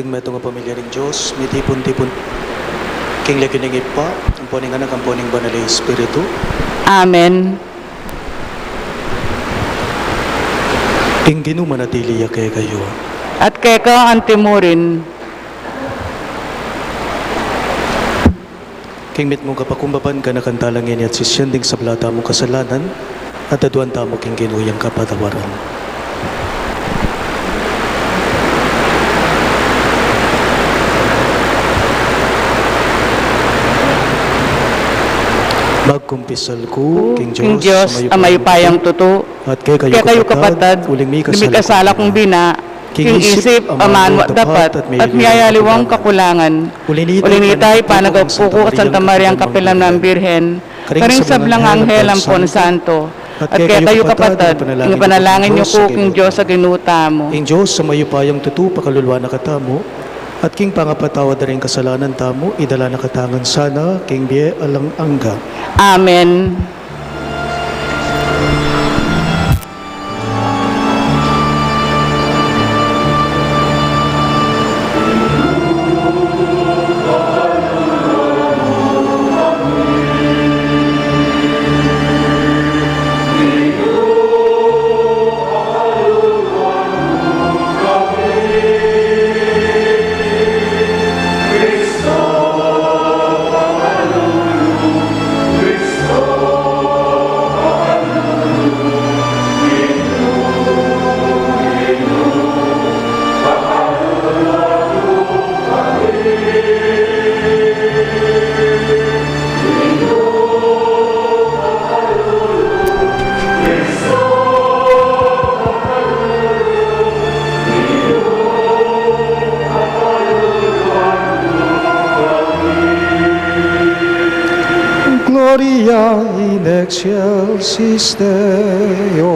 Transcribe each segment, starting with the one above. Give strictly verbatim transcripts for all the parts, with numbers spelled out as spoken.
Metung a pamilya ning Dios, mitipun-tipun king lagyu ning Ibpa, ampo ning Anak, ampo ning Banal a Espiritu. Amen. Ing Ginu manatili ya kekayu. At keka antimurin. King mitmung kapakumbaban, ganakan tala ngeni at sisian ding sabla tamung kasalanan, at aduan tamu king Ginu ing kapatawaran. Magkumpisal ku king Dios a mayupayang tutu, at kekayu kapatad, uling mikasala kung bina, king isip, amanu at dapat, at miyayaliwang kakulangan. Uli nita, ipanagap ku king Santa Mariang kapilanman Birhen, karing sablang anghel ampon santo, at kekayu kapatad, ipanalangin yu ku king Dios a Ginu tamu. Ing Dios a mayupayang tutu pakalulwan na katamu, at king pangapatawad da ring kasalanan tamu, idala na katamu ngan sana king bie alang angga. Amen. Gloria in excelsis Deo.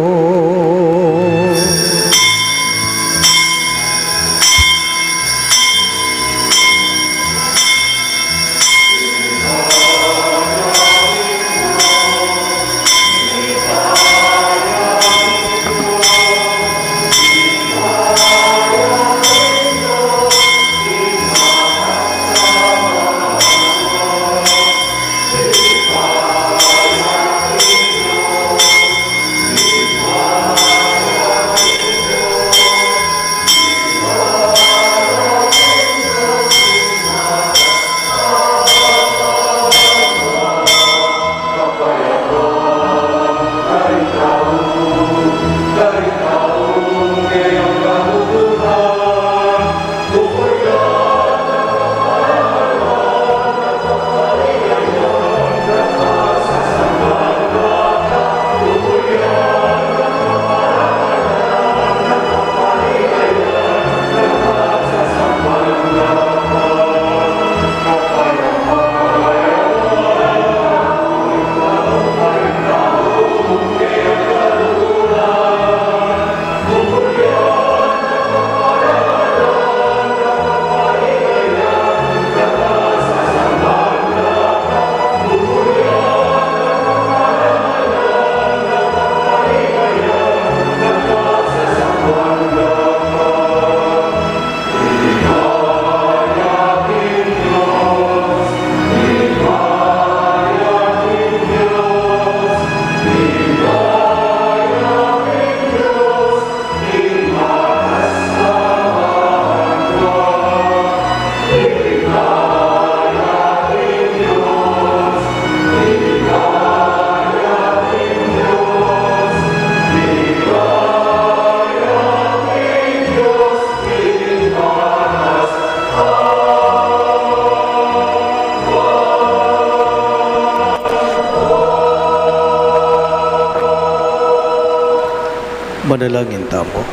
Manalangin tamu.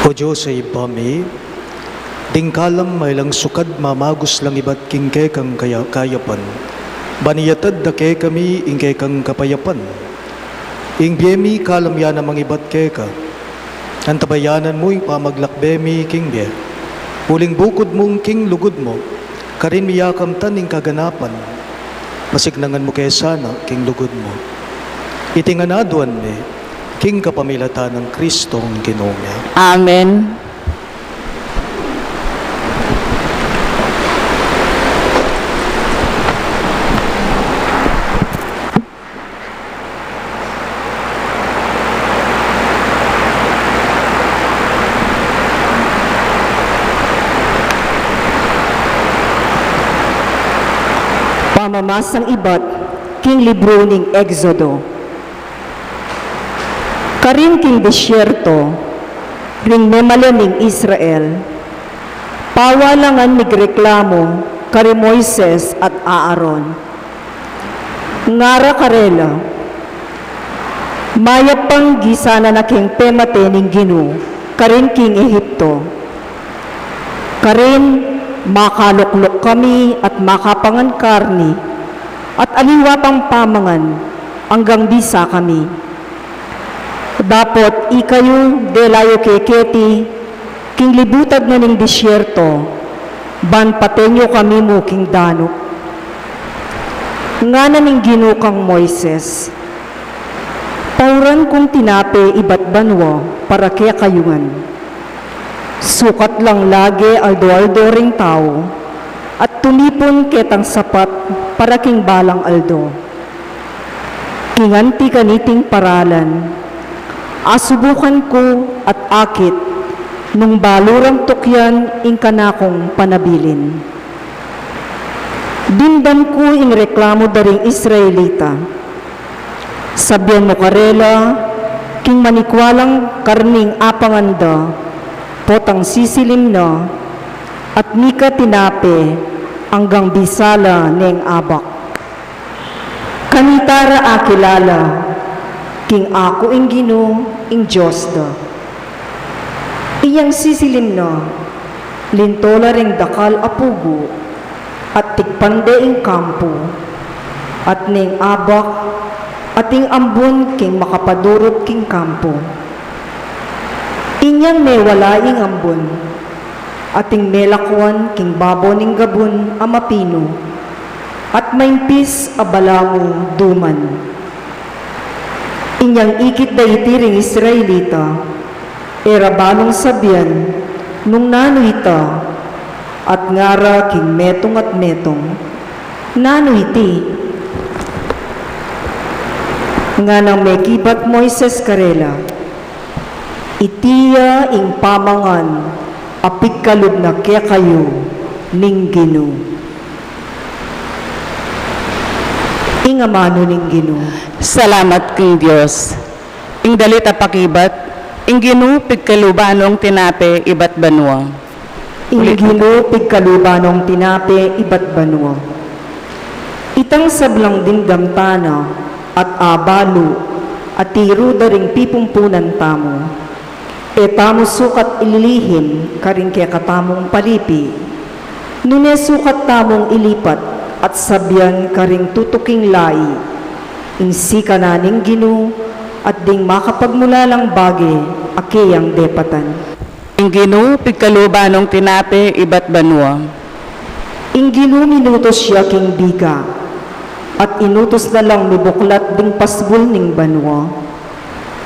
O Dios a Ibpa mi, ding kalam maylang sukad mamagus lang ibat king kekang kaya-, kayapan. Ban iyatad da kekami ing kekang kapayapan. Ing bie mi kalam ya namang ibat keka. Antabayanan mu ing pamaglakbe mi king bie. Uling bukud mung king lugud mu, karin mi ya kamtan ing kaganapan. Pasignangan mu ke sana king lugud mu. Iti ngan aduan mi, King kapamilatan nang Kristong Ginu mi. Amen. Pamamasang ibat king libru ning Exodo. Karin king disyerto, ring memalen ning Israel, pawalangan migreklamu kari Moises at Aaron. Ngara karela, mayap pang gisanan na keng pemate ning Ginu karin king Egipto. Karin, makalukluk kami at makapangan karni, at aliwa pang pamangan anggang bisa kami. Dapot ikayu, dela yu keketi king libutad na ning disyerto, ban paten yu kami mu king danup. Ngana ning Ginu kang Moises, pauran kung tinape ibat banua para kekayu ngan. Sukat lang lage aldo-aldo ring tau, at tumipun ketang sapat para king balang aldo. King anti kaniting paralan, asubukan ku at akit nung balu rang tukyan ing kanakung panabilin. Dimdam ku ing reklamu da ring Israelita. Sabian mu karela, king manikwa lang karning apangan da, potang sisilim na, at mika tinape anggang bisa la neng abak. Kanita ra akilala king aku ing Ginu, ing Dios da. Inyang sisilim na, linto la ring dakal a pugu, at tikpan de ing kampu, at neng abak, at ing ambun king makapadurut king kampu. Inyang mewala ing ambun, at ing melakwan king babo ning gabun a mapinu, at maimpis a balamu duman. Inyang ikit da iti ring Israelita, e ra balung sabian nung nanu ita, at ngara king metung at metung, "Nanu iti?" Nganang mekibat Moises karela, "Iti ya ing pamangan a pigkalub na kekayu ning Ginu." Ing amanu ning Ginu. Salamat king Dios. Ing dalit a pakibat, ing Ginu pigkaluban nong tinape ibat banua. Ing Ginu pigkaluban nong tinape ibat banua. Itang sablang dimdam tana at abalu a tiru da ring pipumpunan tamu. E tamu sukat ililihim karing kekatamung palipi, nune sukat tamung ilipat at sabian karing tutuking lai, ing sikanan ning Ginu, at ding makapagmulalang bage a keyang depatan. Ing Ginu pigkaluban nong tinape ibat banua. Ing Ginu minutus ya king biga, at inutus na lang mibuklat ding pasbul ning banua.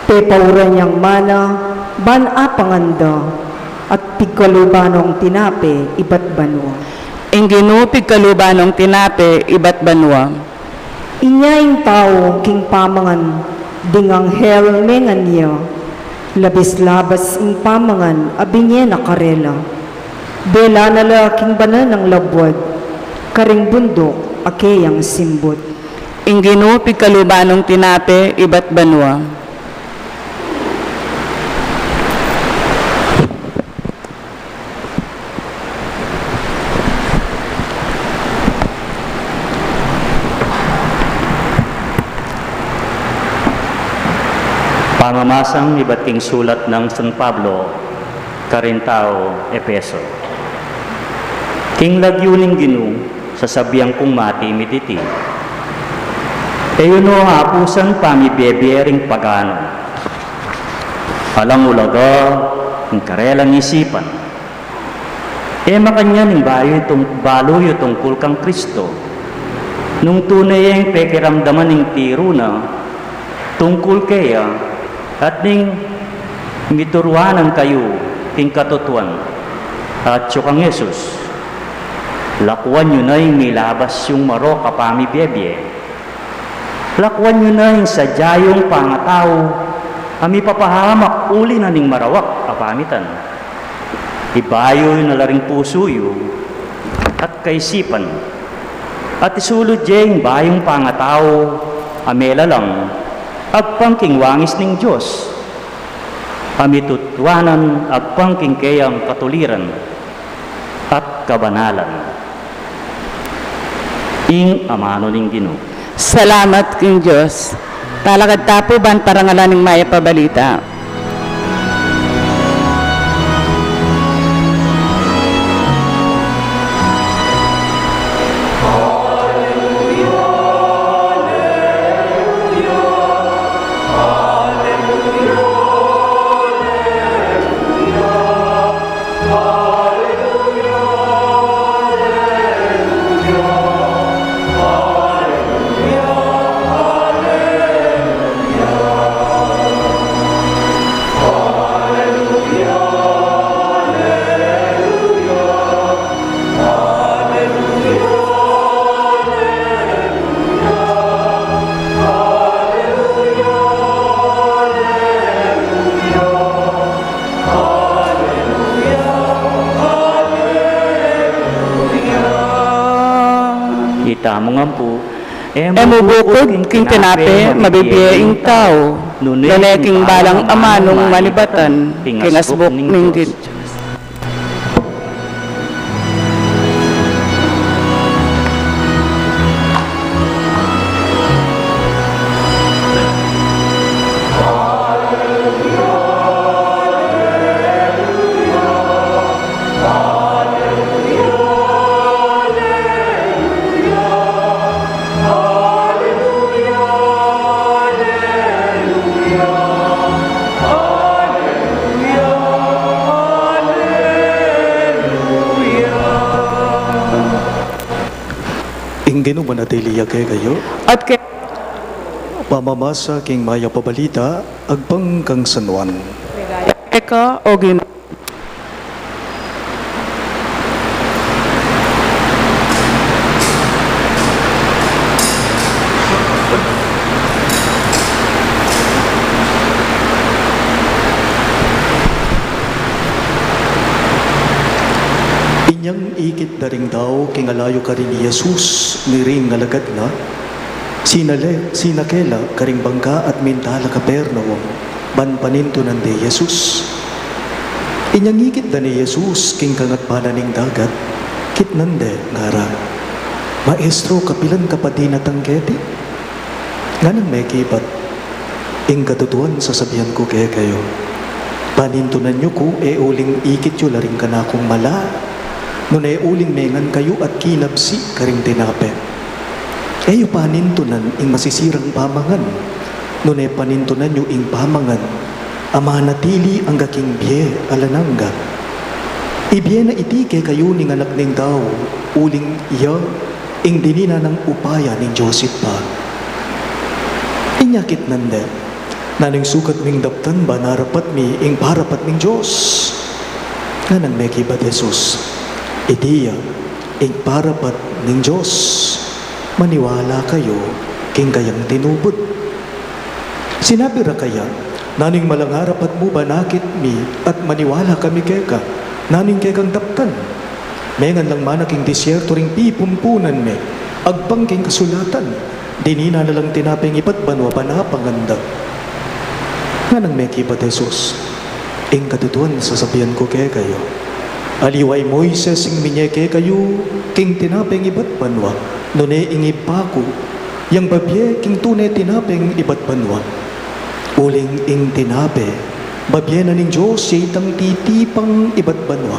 Pepauran yang mana ban apangan da, at pigkaluban nong tinape ibat banua. Ing Ginu pigkaluban nong tinape ibat banua. Inya ing tau king pamangan ding anghel mengan ya, labis-labas ing pamangan a binye na karela. Dela na la king banan nang labuad, karing bunduk a keyang simbut. Ing Ginu pigkaluban nong tinape ibat banua. Pamamasang ibat king sulat nang San Pablo karing tau Efeso. King lagyu ning Ginu, sasabian kung mati mi diti. E yu no apusan pamibie-bie ring pagano. Alang ulaga ing karelang isipan. E makanyan ing balu yu tung-, balu yu tungkul kang Kristo. Nung tune yang pekiramdaman ing tiru na tungkul keya, At ning mituruanan kayu king katutuan, atsu kang Jesus, lakuan yu na ing milabas yung marok a pamibiebie. Lakuan yu na ing sadya yung pangatau a mipapahamak uli na ning marawak a pamitan. Ibayu yu na la ring pusu yu at kaisipan, at isulud ye ing bayung pangatau a melalang agpang king wangis ning Dios, a mitutuanan agpang king keyang katuliran at kabanalan. Ing amanu ning Ginu. Salamat king Dios. Talakad ta pu ban parangalan ing Mayap a Balita. Itamu ngan pu, e mu bukud king tinape mabibie ing tau, nune king balang amanung manibatan king asbuk ning Ginu. Ing Ginu manatili ya kekayu. At ke- Pamamasa king Mayap a Balita agpang kang San Juan. Ika, O Ginu. Inyang ikit da ring tau king alayu karin i Jesus, miring alagad na, sinale, sinake la karing bangka at minta la Capernaum, ban panintunan de i Jesus. Inyang ikit da ne i Jesus king kangatpanan ning dagat, kitnan de, ngara, "Maestro, kapilan ka pa dinatang keti?" Nganang mekibat, "Ing katutuan sasabian ku kekayu, panintunan yu ku e uling ikit yu la ring kanakung mala, nune uling mengan kayu at kinabsi karing tinape. E yu panintunan ing masisirang pamangan, nune panintunan yu ing pamangan a manatili angga king bie alang angga. Ibie na iti kekayu ning Anak ning Tau, uling iya ing dininan nang upaya ning Dios Ibpa." Inya kitnan de, "Nanu ing sukat ming daptan ban arapat mi ing parapat ning Dios?" Nganang mekibat i Jesus, "Iti ya ing parapat ning Dios, maniwala kayu king kayang tinubud." Sinabi ra kaya, "Nanu ing malang arapat mu ban akit mi at maniwala kami keka? Nanu ing kekang daptan? Mengan lang mana king disyerto ring pipumpunan mi, agpang king kasulatan, dininan na lang tinapeng ibat banua ban apangan da." Nganang mekibat i Jesus, "Ing katutuan sasabian ku kekayu, aliwa i Moises ing minye kekayu king tinapeng ibat banua, nune ing Ibpa ku, yang babie king tune tinapeng ibat banua. Uling ing tinape babie na ning Dios ya itang titipang ibat banua,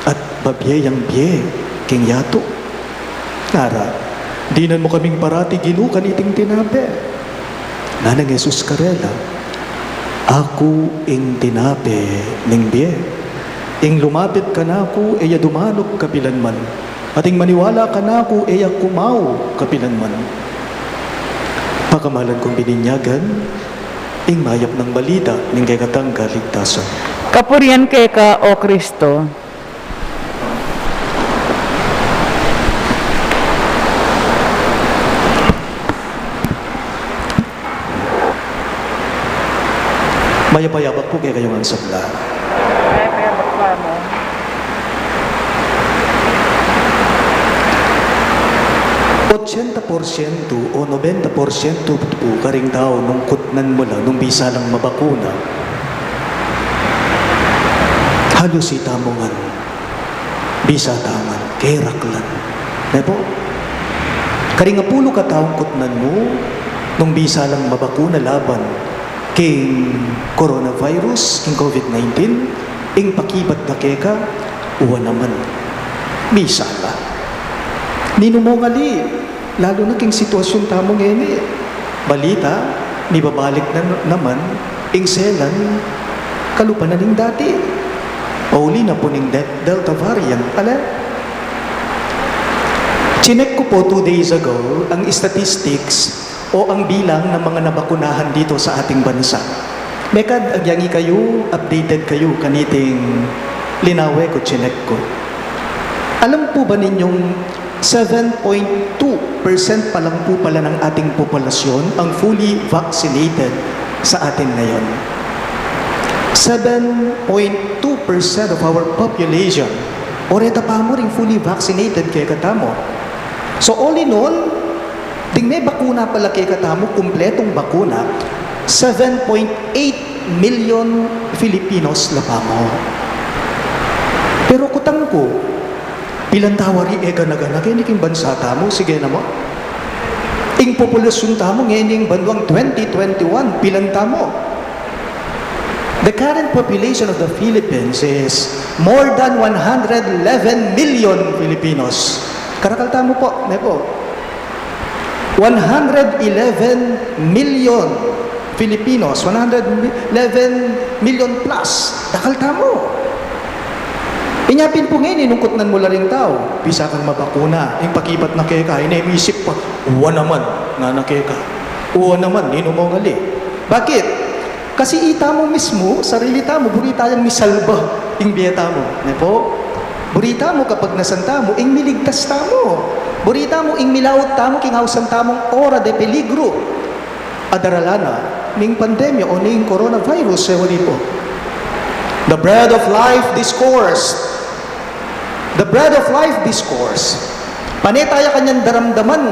at babie yang bie king yatu." Ngara, "Dinan mu kaming parati ginukan iting tinape." Nganang Jesus karela, "Aku ing tinape ning bie. Ing lumapit kanaku e ya dumanup kapilan man, at ing maniwala kanaku e ya kumau kapilan man." Pakamalan kung bininyagan, Ing mayap nang balita ning kekatang kaligtasan. Kapurian keka, O Kristo. Mayap a yabak pu kekayu ngan sabla. Ochenta porsyento o nobenta porsyento pu karing tau nung kutnan mu la, nung bisa lang mabakuna, halus itamu ngan bisa ta ngan keraklan. Ne pu? Karing apulu kataung kutnan mu, nung bisa lang mabakuna laban king coronavirus, king COVID nineteen, ing pakibat na keka, wa naman. Bisa la. Ninu mu ngali, lalu na king sitwasyun tamu ngeni. Balita, mibabalik na naman ing selan kalupa na ning dati. O uli na pu ning de-, Delta variant. Ale? Chinek ku po two days ago ang statistics o ang bilang ng mga nabakunahan dito sa ating bansa. Mekad agyang ikayu, updated kayu kaniting linawe ku, chinek ku. Alam po ba ninyong seven point two percent pa lang po pala ng ating populasyon ang fully vaccinated sa atin ngayon? Seven point two percent of our population. O reta pa mu ring fully vaccinated kekatamu. So, all in all, ding mebakuna pala kekatamu, kumpletong bakuna, seven point eight million Filipinos la pa mu. Pero kutang ku, pilan tau ari e gana-gana keni king bansa tamu? Sige naman. Ing populasyun tamu ngening banwang twenty twenty-one, pilan tamu? The current population of the Philippines is more than one hundred eleven million Filipinos. Karakal tamu po, ne po? One hundred eleven million Filipinos, one hundred eleven million plus. Dakal tamu. Inya pin pu ngeni nung kutnan mu la ring tau, bisa kang mabakuna, ing pakibat na keka, ine mu isip pa, wa naman, ngana keka. Wa naman, ninu mu ngali. Bakit? Kasi itamu mismu, sarili tamu, buri tayang misalba ing bie tamu. Ne po? Buri tamu kapagnasan tamu, ing miligtas tamu. Buri tamu, ing milaut tamu king ausan tamung ora de peligru. Adaralan na ning pandemya o ning coronavirus, e wari po. The Bread of Life Discourse. The Bread of Life Discourse. Pane taya kanyan daramdaman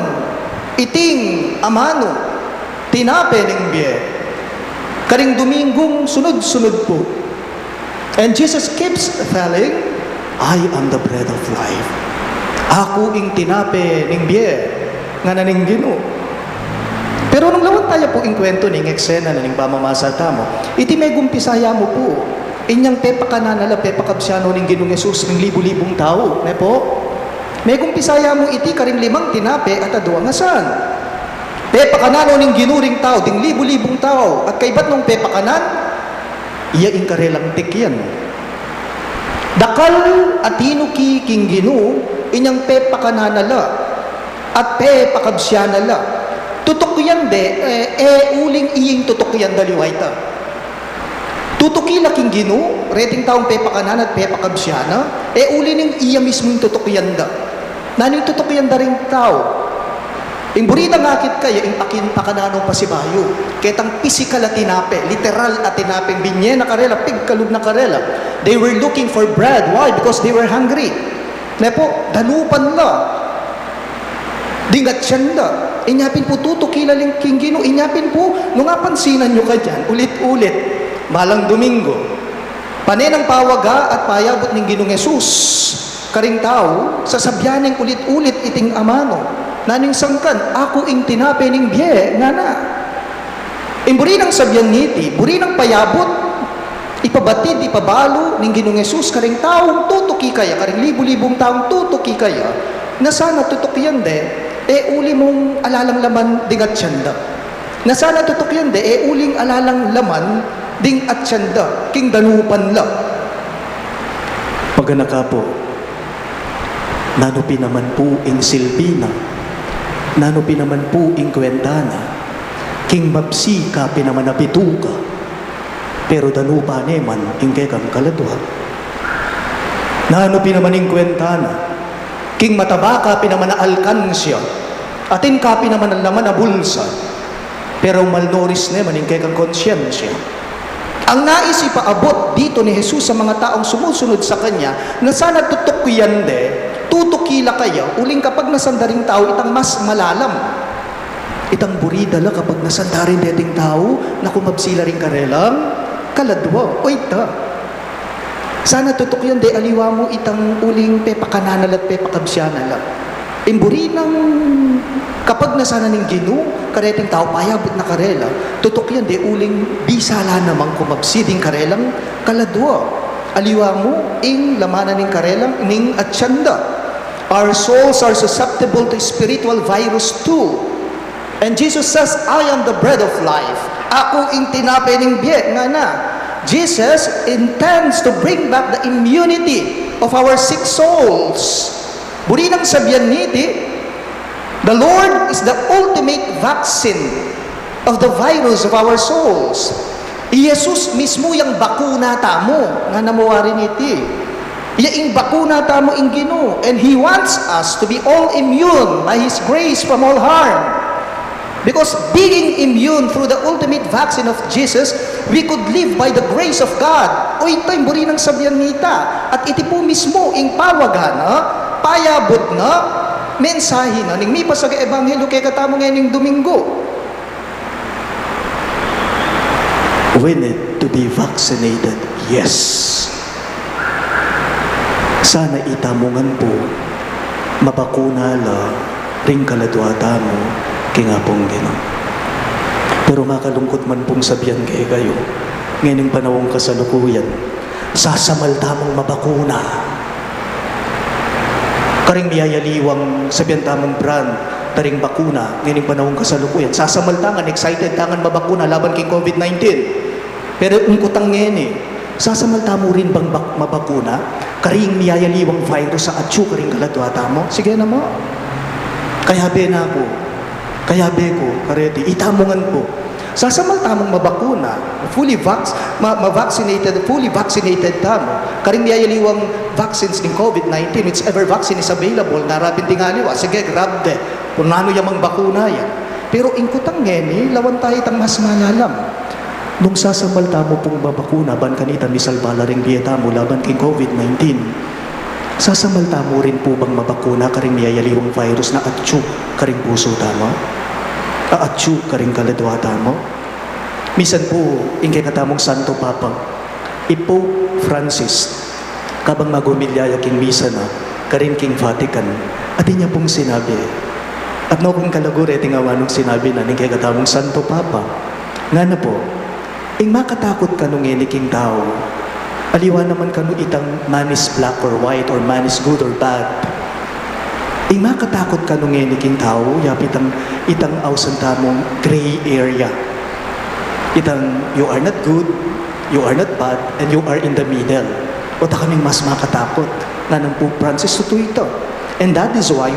iting amanu, tinape ning bie. Karing Domingung sunod-sunod pu. And Jesus keeps telling, "I am the bread of life." Aku ing tinape ning bie, ngana ning Ginu. Pero nung lawan taya pu ing kwentu ning eksena na ning pamamasa tamu, iti megumpisaya mu pu, inyang pepakanan na la, pepakabsian no ning Ginung Jesus ring libu-libung tau, ne po? Megumpisaya mu iti karing limang tinape at aduang asan. Pepakanan no ning Ginu ring tau, ding libu-libung tau, at kaybat nung pepakanan, iya ing karelang tikyan. Dakal a tinuki king Ginu, inyang pepakanan na la, at pepakabsian na la. Tutukyan de, e, e uling iying tutukyan da liwa ita. Tutuki la king Ginu, reting taung pepakanan at pepakabsian na, e uli ning iya mismung tutukyan da. Nanu ing tutukyan da ring tau? Ing buri dang akit kaya, ing pakin-, pakanan nung pasibayu. Ketang pisikal a tinape, literal a tinape, ing binye na karela, pigkalub na karela. They were looking for bread. Why? Because they were hungry. Ne po, danupan la ding atian da. Inya pin pu tutuki la king Ginu, inya pin pu, nung apansinan yu kanyan, ulit-ulit, balang Domingo, pane nang pawaga at payabut ning Ginung Jesus karing tau, sasabian neng ulit-ulit iting amanu. Nanu ing sangkan? Aku ing tinape ning bie, ngana. Ing buri nang sabian niti, buri nang payabut, ipabatid, ipabalu ning Ginung Jesus karing taung tutuki kaya, karing libu-libung taung tutuki kaya, na sana tutukyan de, e uli mung ala lang laman ding atian da. Na sana tutukyan de, e uling ala lang laman ding atian da, king danupan la. Maganaka pu, nanu pin naman pu ing silbi na, nanu pin naman pu ing kwenta na, King mabsi ka pin naman a bituka, pero danupa ne man ing kekang kaladua. Nanu pin naman ing kwenta na? King mataba ka pin naman a alkansya, atin ka pin naman a laman a bulsa, pero malnoris ne man ing kekang konsyensya. Ang nais ipaabot dito ni Jesus sa mga taong sumusunod sa kanya, na sana tutukian de, tutuki la kaya, uling kapagnasan da ring tau itang mas malalam. Itang buri da la kapagnasan da rin deting tau na kumabsi la ring karelang kaladua. O ita, sana tutukian de, aliwa mu itang uling pepakanan na la at pepakabsian na la. Ing buri nang kapagnasan na ning Ginu kareting tau payabut na karela, tutukian de uling bisa la namang kumabsi ding karelang kaladua. Aliwa mu ing laman na ning karelang ning atsyan da. Our souls are susceptible to spiritual virus too. And Jesus says, "I am the bread of life." Aku ing tinape ning bie, ngana. Jesus intends to bring back the immunity of our sick souls. Buri nang sabian niti, the Lord is the ultimate vaccine of the virus of our souls. I Jesus mismu yang bakuna tamu, ngana mu wari niti. Iya ing bakuna tamu ing Ginu, and He wants us to be all immune by His grace from all harm. Because being immune through the ultimate vaccine of Jesus, we could live by the grace of God. O ita ing buri nang sabian nita. At iti pu mismu ing pawagan na, payabut na, mensahe na ning mipasagang ebanghelyo kekatamu ngening Domingo. We need to be vaccinated, yes. Sana itamu ngan pu mabakuna la ring kaladua tamu king Apung Ginu. Pero makalungkut man pung sabian kekayu, ngening panaung kasalukuyan, sasamal tamung mabakuna. Karing miyayaliwang sabian tamung brand da ring bakuna ngening panaung kasalukuyan, sasamal ta ngan, excited ta ngan mabakuna laban king COVID nineteen. Pero ing kutang ngeni, sasamal tamu rin bang bak-, mabakuna karing miyayaliwang virus a atyu karing kaladua tamu? Sige na mu. Kayabe na ku, kayabe ku kareti, itamu ngan pu, sasamal tamung mabakuna, fully vax-, ma-, ma-vaccinated, fully vaccinated tamu karing miyayaliwang vaccines ning COVID nineteen, whichever vaccine is available, narapin ding aliwa, sige, grab de, kung nanu ya mang bakuna ya. Pero ing kutang ngeni, lawan ta itang mas malalam. Nung sasamal tamu pung mabakuna ban kanita misalba la ring bie tamu laban king COVID nineteen, sasamal tamu rin pu bang mabakuna karing miyayaliwang virus na atyu karing pusu tamu, a atyu karing kaladua tamu? Misan pu ing kekatamung Santo Papa, i Pope Francis, kabang maghomilya ya king misa na karin king Vatican, atin ya pung sinabi, at nung kalagu reti, awa nung sinabi na ning kekatamung Santo Papa, ngana pu, ing makatakut kanu ngeni king tau, aliwa naman kanu itang man is black or white or man is good or bad. Ing makatakut kanu ngeni king tau, yapin itang, itang ausan tamung gray area. Itang you are not good, you are not bad, and you are in the middle. O, ta kaming mas makatakut. Nganang Pope Francis, tutu ita. And that is why,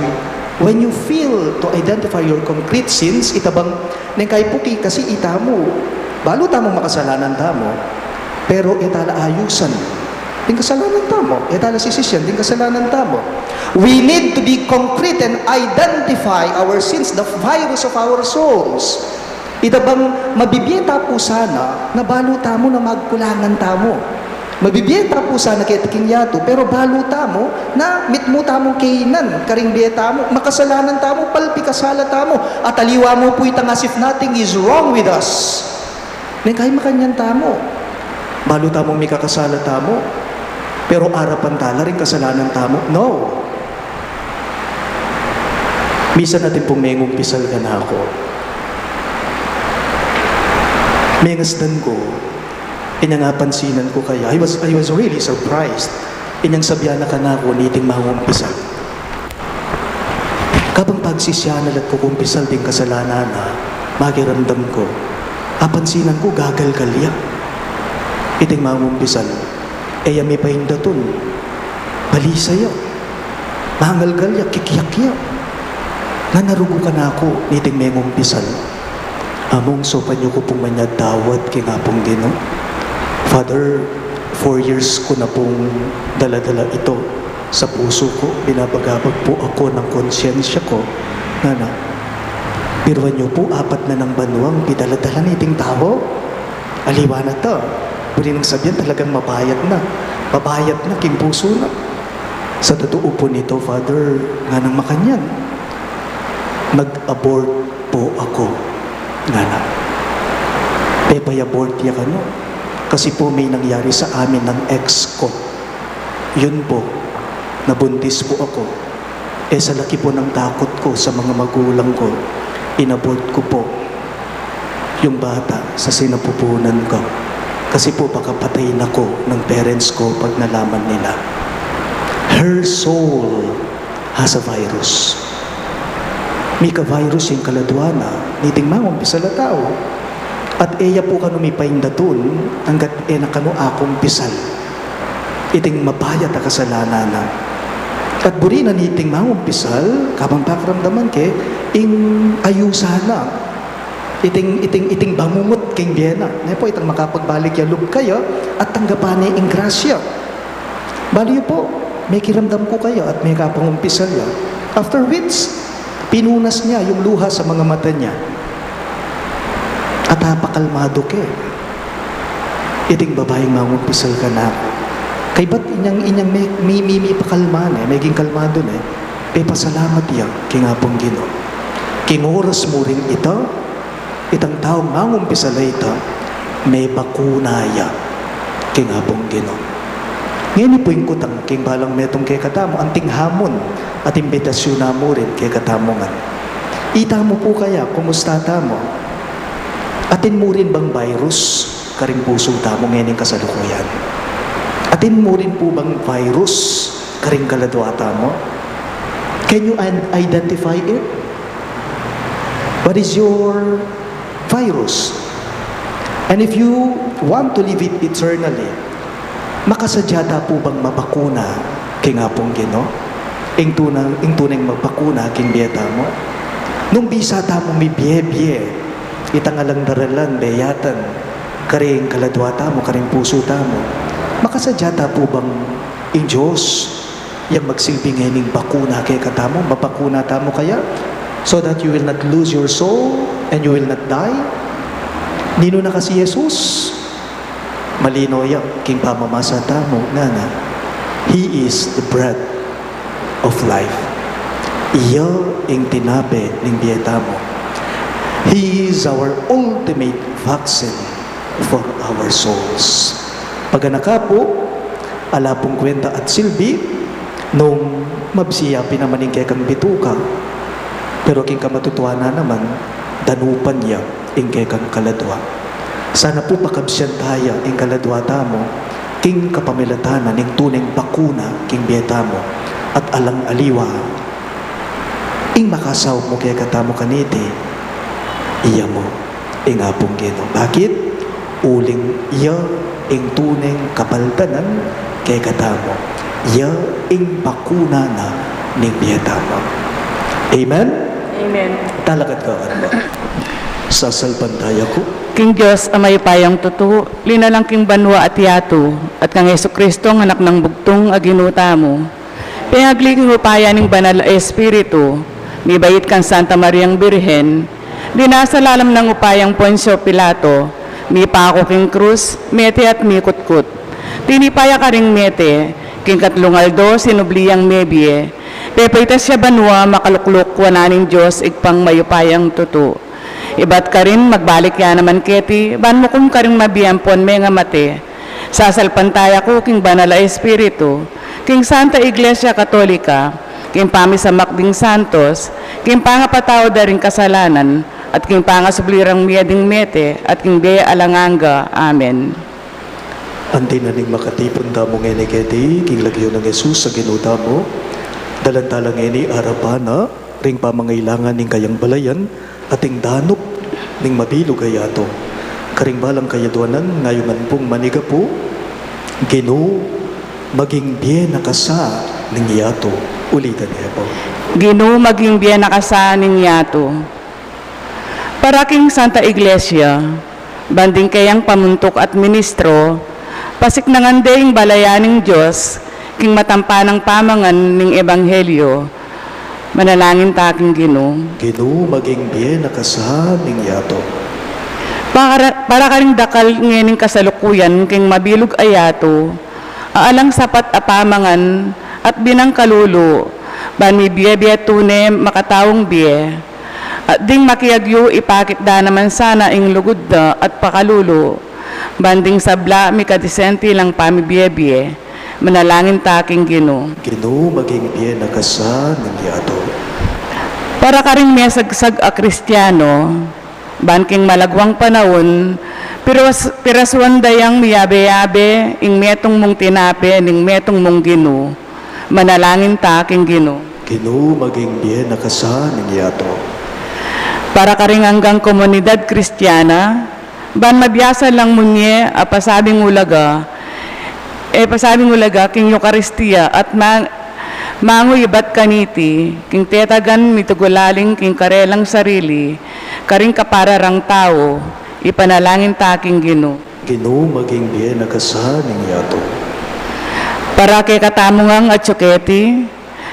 when you fail to identify your concrete sins, ita bang neng kaipuki kasi itamu, balu tamu makasalanan tamu, pero e ta la ayusan ding kasalanan tamu, e ta la sisisian ding kasalanan tamu. We need to be concrete and identify our sins, the virus of our souls. Ita bang mabibie ta pu sana na balu tamu na magkulangan tamu. Mabibie ta pu sana keti king yatu, pero balu tamu na mitmu tamung kainan karing bie tamu, makasalanan tamu, palpikasala tamu, at aliwa mu pu itang as if nothing is wrong with us. Neng kai makanyan tamu. Balu tamung mikakasala tamu, pero arapan ta la ring kasalanan tamu? No. Misan atin pung mengumpisal kanaku. Mengasdan ku, inyang apansinan ku kaya, I was, I was really surprised. Inyang sabian na kanaku niting mangumpisal, kabang pagsisian na la't kukumpisal ding kasalanan na, makiramdam ku, apansinan ku gagalgal ya. Iting mangumpisal, e ya mipaindatun, balisa ya, mangalgal ya, kikyak ya. Nanarugu kanaku niting mengumpisal. Among, saupan yu ku pung manyadawat king Apung Ginu. Father, four years ku na pung dala-dala ito sa pusu ku. Binabagabag pu aku ning konsyensya ku. Ngana, biruan yu pu, apat na nang banuang pidala-dala niting tau. Aliwa na ta. Buri nang sabian, talagang mabayat na. Mabayat na king pusu na. Sa tutu pu nito, Father, nganang makanyan, mag-abort pu aku, ngana. Pepay-abort ya kanu. Kasi pu, may nangyari sa amin ning ex ku. Yun pu, nabuntis pu aku. E sa laki pu ning takut ku sa mga magulang ku, in-abort ku pu yung bata sa sinapupunan ku. Kasi pu, baka patayin aku ng parents ku pag nalaman nila. Her soul has a virus. Mika-virus ing kaladua na niting mangumpisal a tau. At e ya pu kanu mipaindatun anggat e na kanu akumpisal iting mabayat a kasalanan na. At buri na niting mangumpisal, kabang pakiramdaman ke, ing ayusan na iting, iting, iting bangungut king bie na. Ne pu, itang makapagbalik ya lub kaya at tanggapan ne ing grasya. Balu yu pu, mekiramdam ku kaya at mekapangumpisal ya. After which, pinunas ne yung luha sa mga mata ne. At apakalmadu ke iting babaing mangumpisal kanaku. Kaybat inyang, inyang me, mi, mi, mipakalma ne, meging kalmadu ne, pepasalamat ya king Apung Ginu. King oras mu ring ita, itang taung mangumpisal a ita, mebakuna ya king Apung Ginu. Ngeni pu ing kutang king balang metung kekatamu, anting hamun at imbitasyun na mu rin kekatamu ngan. Itamu pu kaya, kumusta tamu? Atin mu rin bang virus karing pusu tamu ngening kasalukuyan? Atin mu rin pu bang virus karing kaladua tamu? Can you an-, identify it? What is your virus? And if you want to live it eternally, makasadya ta pu bang mabakuna king Apung Ginu? Ing tunang, ing tuneng mabakuna king bie tamu. Nung bisa tamu mibie-bie itang alang daralan, beyatan, karing kaladua tamu, karing pusu tamu, makasadya ta pu bang ing Dios yang magsilbi ngening bakuna kekatamu, mabakuna tamu kaya, so that you will not lose your soul and you will not die? Ninu na kasi Jesus? Malino ya king pamamasa tamu, ngana, He is the bread of life. Iya ing tinape ning bie tamu. He is our ultimate vaccine for our souls. Paganaka pu, ala pung kwenta at silbi nung mabsi ya pin naman ing kekang bituka, pero king kamatutuanan naman, danupan ya ing kekang kaladua. Sana pu pakabsian taya ing kaladua tamu king kapamilatan na ning tuneng bakuna king bie tamu, at alang aliwa, ing makasaup mu kekatamu kaniti, iya mu ing Apung Ginu. Bakit? Uling iya ing tuneng kapaldanan kekatamu. Iya ing bakuna na ning bie tamu. Amen? Amen. Talakad ka, ano ba? Sasalpantaya ku king Dios a mayupayang tutu, linalang king banua at yatu, at kang Jesucristo, anak nang bugtung a Ginu tamu. Pengagli king upaya ning Banal a Espiritu, mibait kang Santa Mariang Birhen, dinasa lalam nang upayang Poncio Pilato, mipaku king krus, mete at mikutkut. Tinipa ya karing mete, king katlung aldo sinubli yang mebie, pepaitas ya banua, makalukluk wanan ning Dios Ibpang mayupayang tutu. Ibat karin magbalik ya naman keti ban mukum karing mabie ampon mengamate. Sasalpantaya ku king Banal a Espiritu, king Santa Iglesia Katolika, king pamisamak ding santos, king pangapatawad da ring kasalanan, at king pangasubli rang mie ding mete, at king bie alang angga. Amen. Anti na ning makatipun tamu ngeni keti king lagyu nang Jesus a Ginu tamu, dalan tala ngeni arapan na ring pamangailangan ning kayang balayan, at ing danup ning mabilug a yatu. Karing balang kayadwanan, ngayungan pung manigapu, Ginu, maging bie na ka sa ning yatu. Ulitan ye pu. Ginu, maging bie na ka sa ning yatu. Para king Santa Iglesia, ban ding keyang pamuntuk at ministro, pasiknangan de ing balayan ning Dios, king matampanang pamangan ning ebanghelyo, manalangin ta king Ginu. Ginu, maging bie na ka sa ning yatu. Para, para karing dakal ngening kasalukuyan king mabilug a yatu, a alang sapat a pamangan at binang kalulu, ban mibie-bie tune makataung bie. At ding makiagyu ipakit da naman sana ing lugud da at pakalulu, ban ding sabla mikadisenti lang pamibie-bie, manalangin ta king Ginu. Ginu, maging bie na ka sa ning yatu. Para karing mesagsag a Kristiano, ban king malagwang panaun, piras-, pirasuan da yang miyabe-yabe ing metung mung tinape ning metung mung Ginu, manalangin ta king Ginu. Ginu, maging bie na ka sa ning yatu. Para karing anggang komunidad Kristiana, ban mabiasa lang munye a pasabing ulaga, e pasabing ulaga king Eukaristia at ma-, manguibat kaniti, king tetagan mitugulaling king karelang sarili, karing kapara rang tau, ipanalangin ta king Ginu. Ginu, maging bie na ka sa ning yatu. Para kekatamu ngang atiu keti,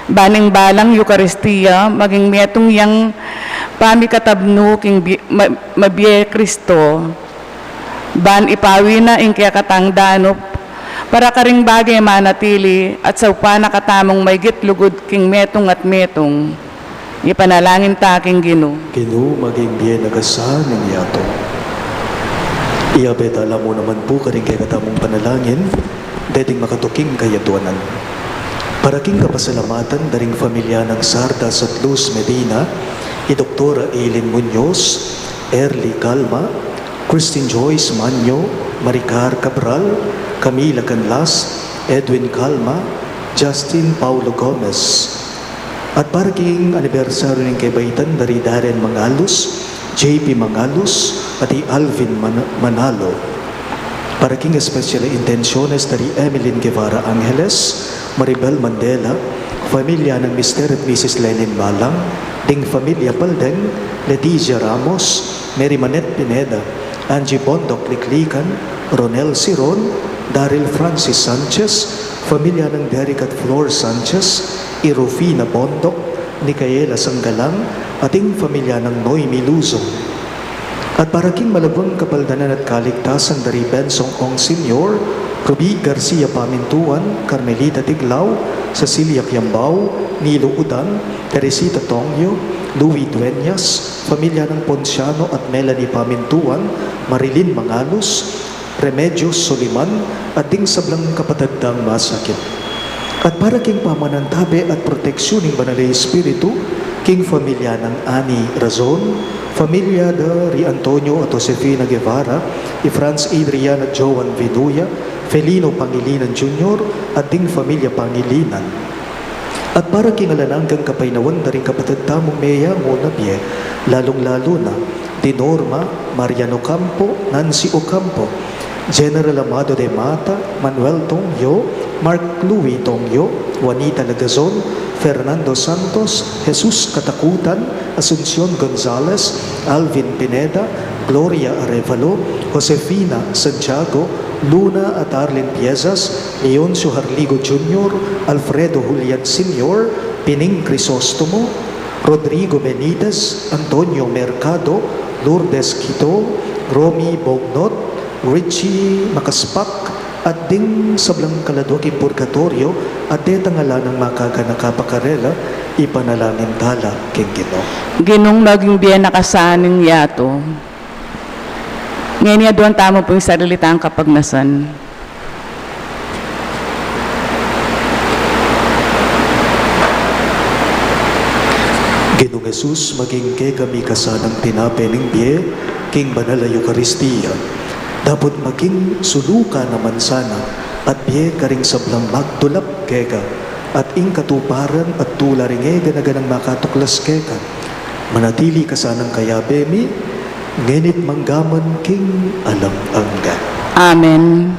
ban ing balang Eukaristia, maging metung yang pamikatabnu king bi-, ma-, mabie Kristo, ban ipawi na ing kekatang danup, para karing bage manatili, at saupan na katamung maygit lugud king metung at metung. Ipanalangin ta king Ginu. Ginu, maging bie na ka sa ning yatu. Iyabe tala mu naman pu karing kekatamung panalangin, deting makatuking kayadwanan. Para king kapasalamatan da ring familia nang Sardas at Luz Medina, i Doktora Aileen Muñoz, Early Calma, Christine Joyce Manyo, Maricar Cabral, Camila Canlas, Edwin Calma, Justin Paulo Gomez. At para king anibersaryu ning kebaitan da ri Darren Mangalus, J P Mangalus, at i Alvin Man-, Manalo. Para king espesyal a intensyones da ri Emeline Guevara Angeles, Maribel Mandela, familia nang Mister at Missus Lenin Malang, ding familia Paldeng, Leticia Ramos, Mary Manette Pineda, Angie Bondoc Liklikan, Ronel Siron, Daryl Francis Sanchez, familia nang Derek at Flor Sanchez, i Rufina Bondoc, Micaela Sanggalang, at ing familia nang Noemi Luzon. At para king malagwang kapaldanan at kaligtasan da ri Bensong Ong Senior, Ruby Garcia Pamintuan, Carmelita Tiglao, Cecilia Kiambao, Nilo Udan, Teresita Tongyo, Louie Dueñas, familia nang Ponciano at Melanie Pamintuan, Marilyn Mangalus, Remedios Soliman, at ding sablang kapatad dang masakit. At para king pamanantabe at proteksyon ning Banal a Espiritu, king familia nang Annie Razon, familia da ri Antonio at Josefina Guevara, i Franz Adrian at Joan Vinuya, Felino Pangilinan Junior, at ding familia Pangilinan. At para king alang anggang kapaynawan da ring kapatad tamung meyangu na bie, lalung-lalu na, di Norma, Marian Ocampo, Nancy Ocampo, General Amado de Mata, Manuel Tongyo, Mark Louis Tongyo, Juanita Lagazon, Fernando Santos, Jesus Katakutan, Asuncion Gonzales, Alvin Pineda, Gloria Arevalo, Josefina Santiago, Luna at Arlene Piezas, Leoncio Harligo Junior, Alfredo Julian Senior, Pining Crisostomo, Rodrigo Benitez, Antonio Mercado, Lourdes Quito, Romy Bognot, Richie Makaspak, at ding sablang kaladwa king purgatoryo, at detang ala nang makaganaka pa karela, ipanalangin tala king Ginu. Ginung maging bie na ka sa ning yatu. Ngeni aduan tamu pu ing sarili tang kapagnasan. Ginung Jesus, maging kekami ka sanang tinape ning bie, king banal a Eukaristia. Dapot maging sulu ka naman sana, at bie karing sablang magdulap keka, at ing katuparan at tula ring e gana-ganang makatuklas keka. Manatili ka sanang kayabe mi, ngeni't manggaman king alang angga. Amen.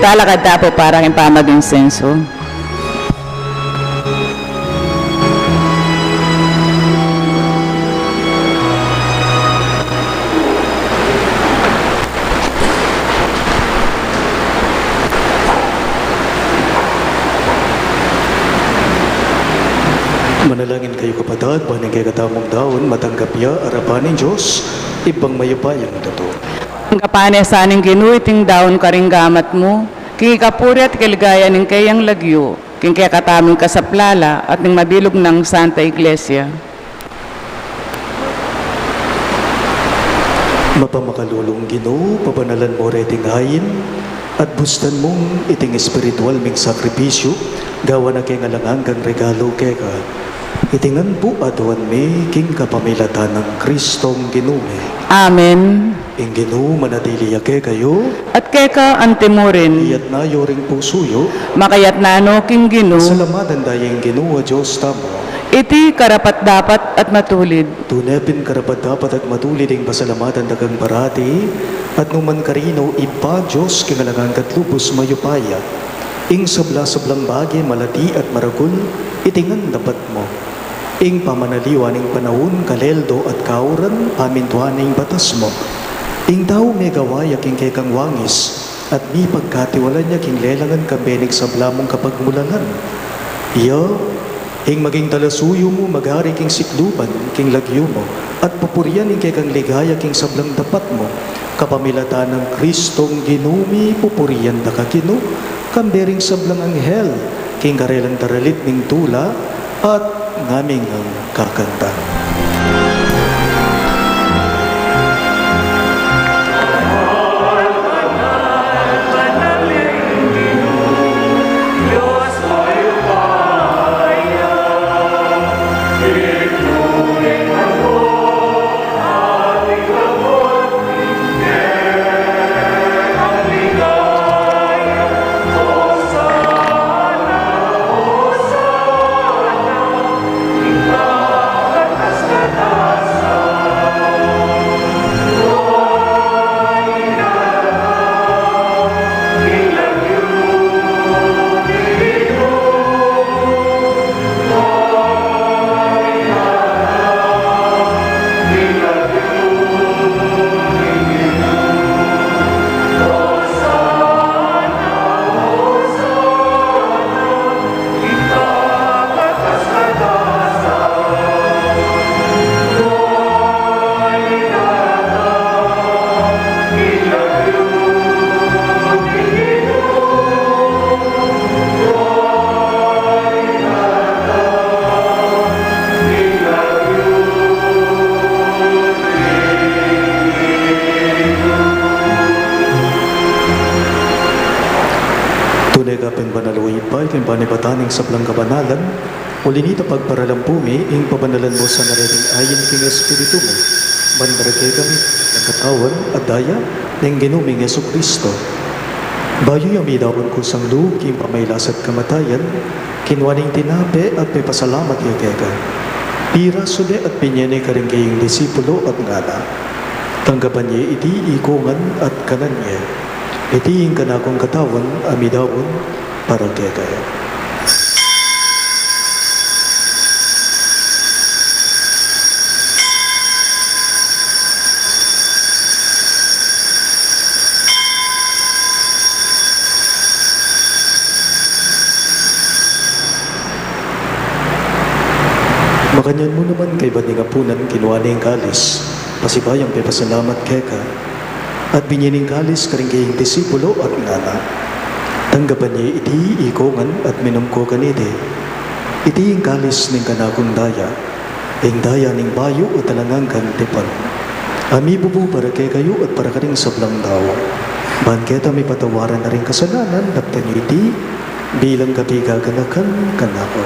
Lalakad ta pu para king pamag-insenso. Manalangin kayu, kapatad, ban ing kekatamung daun matanggap ya arapan ning Dios, Ibpang mayupayang tutu. Tanggapan na sa ning Ginu iting daun karing gamat mu, king ikapuri at kaligaya ning keyang lagyu, king kekatamung kasaplalan at ning mabilug nang Santa Iglesia. Mapamakalulung Ginu, pabanalan mu reting ain, at bustan mung iting espiritual ming sakripisyu, gawan na keng alang anggang regalu keka. Iti ngan pu aduan mi king kapamilatan nang Kristong Ginu mi. Amen. Ing Ginu manatili ya kekayu. At keka anti murin. Iyatna yu ring pusu yu. Makayatna no king Ginu. Pasalamatan da ya ing Ginu a Dios tamu. Iti karapat-dapat at matulid. Tune pin karapat-dapat at matulid ing pasalamatan da kang parati, at nukarin man, Ibpa, Dios king alang angga at lubus mayupaya. Ing sabla-sablang bage, malati at maragul, iti ngan dapat mu. Ing pamanaliwa ning panaun, kaleldo at kauran, pamintuan ning batas mu. Ing tau megawa ya king kekang wangis, at mipagkatiwala ya king lelangan kambe ning sabla mung kapagmulalan. Iya ing maging talasuyu mu, mag-ari king sikluban king lagyu mu, at pupurian ing kekang ligaya king sablang dapat mu. Kapamilatan nang Kristong Ginu mi, pupurian da ka Ginu, kambe ring sablang anghel, king karelang daralit ning tula, at ngaming kakanta. Tune ka pin banal, O Ibpa, king panibatan ning sablang kabanalan, uli na nita pagparalan pu mi ing pabanalan mu sana reting ain king Espiritu mu, ban para kekami maging katawan at daya ning Ginu ming Jesucristo. Bayu yang midaun kusang lub king pamagkasakit at kamatayan, kinua neng tinape at pepasalamat ya keka. Pirasu ne at binye ne karing kayang disipulu at ngana: Tanggapan ye iti ikongan at kanan ye. Iti ing kanakung katawan a midaun para kekayu. Makanyan mu naman, kaybat ning apunan, kinua ne ing kalis, pasibayung pepasalamat keka, at binye ne ing kalis karing kayang disipulu at ngana: Tanggapan ye iti ikongan at minum ko kaniti. Iti ing kalis ning kanakung daya, ing daya ning bayu at alang anggang tipan, a mibubu para kekayu at para karing sablang tau, ban keta mipatawaran na ring kasalanan. Daptan yu iti bilang kapaganakan kanaku.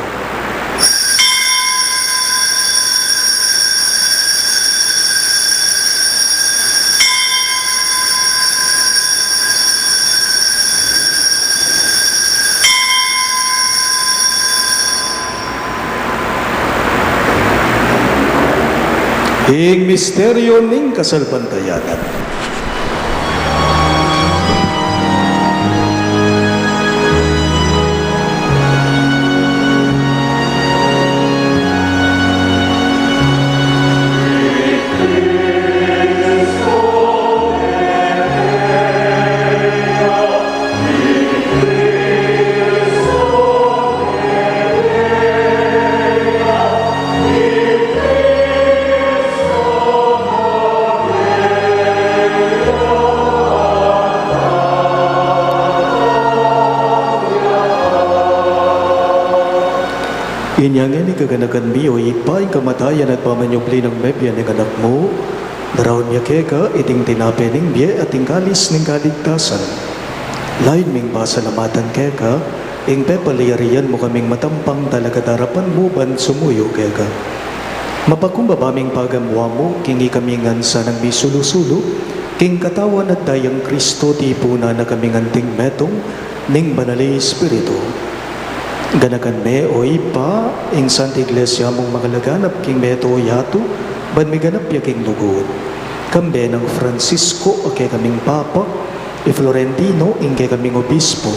Ing misteryu ning kasalpantayanan. Inya ngeni, kaganakan mi, o Ibpa, ing kamatayan at pamanyubli nang mebie ning Anak mu, daraun mi keka iting tinape ning bie at ing kalis ning kaligtasan. Lalu ming pasalamatan keka ing pepalyarian mu kaming matampang talakad king arapan mu ban sumuyu keka. Mapakumbaba ming pagamuan mu king ikami ngan sanang misulu-sulu king Katawan at Dayang Kristo, tipunan na kaming anting metung ning Banal a Espiritu. Ganakan me, o Ibpa, ing Santa Iglesia mung makalaganap king mabilug a yatu, ban miganap ya king lugud. Kambe nang Francisco a kekaming Papa, i Florentino ing kekaming Obispo,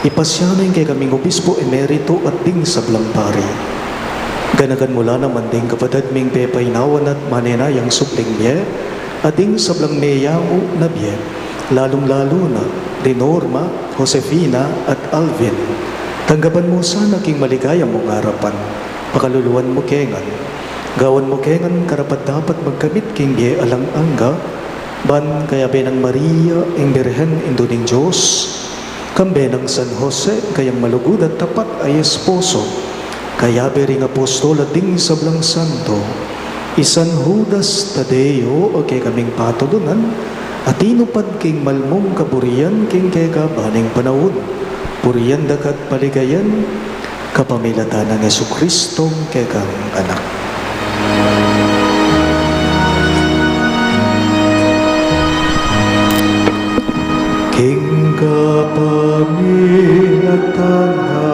i Paciano ing kekaming Obispo Emerito at ding sablang pari. Ganakan mu la naman ding kapatad ming pepainawan at manenayang supling mie, at ding sablang meyangu na bie, lalung-lalu na di Norma, Josefina, at Alvin. Tanggapan mu sana king maligaya mung arapan, pakaluluan mu ke ngan. Gawan mu ke ngan karapat-dapat magkamit king bie alang angga, ban kayabe nang Maria, ing Birhen, Indu ning Dios, kambe nang San Jose, kayang malugud at tapat a esposo, kayabe ring apostol at ding sablang santo, i San Judas Tadeo, a kekaming patulunan, a tinupad king malmung kaburian king kekaban ning panaun, purian da ka at paligayan, kapamilatan nang Jesucristong kekang Anak. King kapamilatan na,